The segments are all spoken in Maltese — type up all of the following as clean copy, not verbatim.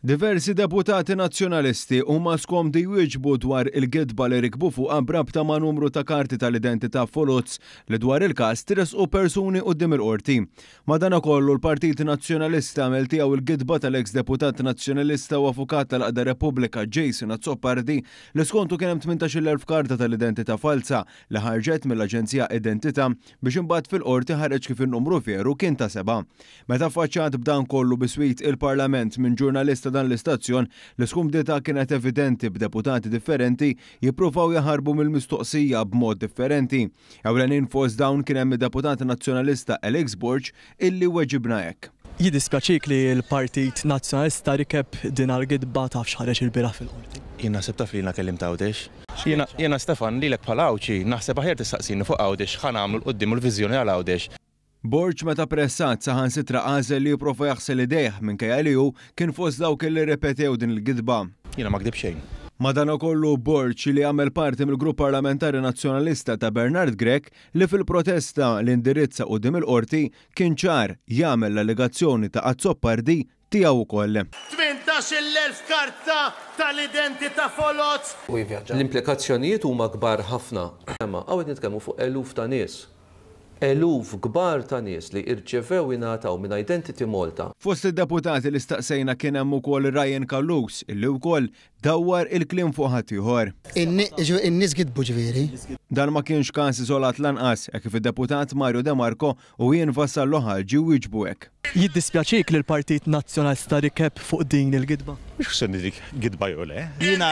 Diversi deputati Nazzjonalisti huma skomdi jwieġbu dwar il-gidba li rikbu fuqha b'rabta ma' numru ta' karti tal-identità foloz li dwar il-każ tressqu persuni quddiem il-Qorti. Madanakollu l-Partit Nazzjonalista għamel tiegħu l-gidba tal-eks deputat Nazzjonalista u avukat tal-Għaqda Repubblika Jason Azzopardi li skontu kien hemm 18,000 karta tal-identità falza li ħarġet mill-Aġenzija Identità biex imbagħad fil-Qorti ħareġ kif in-numru veru kien ta' sebgħa. Meta affaċċat b'dan kollu biswit il-Parlament minn ġurnalist ta' dan l-istazzjon, l-iskumdità kienet evidenti b'deputati differenti jippruvaw jaħarbu mill-mistoqsija b'mod differenti. Ewlenin fost dawn kien hemm id-deputat Nazzjonalista Alex Borg illi weġibna hekk. Jiddispjaċik li l-Partit Nazzjonalista rikeb din għall-gidba taf x'ħareġ ilbieraħ fil-Qorti? Jien naħseb taf li jiena kellimt Għawdex. Jiena, jiena Stefan, lilek bħala Għawdxi, naħseb aħjar tistaqsini fuq Għawdex x'ħa nagħmlu 'l quddiem u l-viżjoni għal Għawdex. Borg meta pressat saħansitra għażel li jipprova jaħsel idejh minkejja li hu kien fost dawk li rrepetew din il-gidba. Jiena ma gdibt xejn. Madanakollu Borg li jagħmel parti mill-Grupp Parlamentari Nazzjonalista ta' Bernard Grech li fil-protesta li indirizza quddiem il-Qorti kien ċar jagħmel l-allegazzjoni ta' Azzopardi tiegħu wkoll. 18,000 karta tal-identità foloz. L-implikazzjonijiet huma kbar ħafna. Hawn qed nitkellmu fuq eluf ta' nies. Eluf kbar ta' nies li irċevew ingħataw minn Identity Malta. Fost id-deputati li staqsejna kien hemm ukoll Ryan Callus illi wkoll dawwar il-kliem fuq ħaddieħor. In-nies gidbu ġifieri. Dan ma kienx każ iżolat lanqas, hekk kif id-deputat Mario De Marco u Ian Vassallo Ħaġi wieġbu hekk. Jiddispjaċik li l-Partit Nazzjonalista rikeb fuq din il-gidba? Mhux kwistjoni dik gidba jew le. Jiena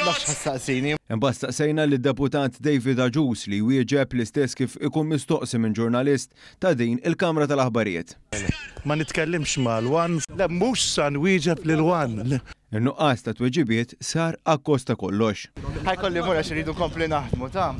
naf x'ħa ssaqsini. Imbagħad staqsejna lid-Deputat David Agius li jwieġeb l-istess kif ikun mistoqsi minn ġurnalist ta' din il-kamra tal-aħbarijiet. Ma nitkellimx mal-One. Le mhux sa nwieġeb lil One. In-nuqqas ta' tweġibiet sar akkost ta' kollox. Ħa jkolli mmur għax irridu nkompli naħdmu ta'.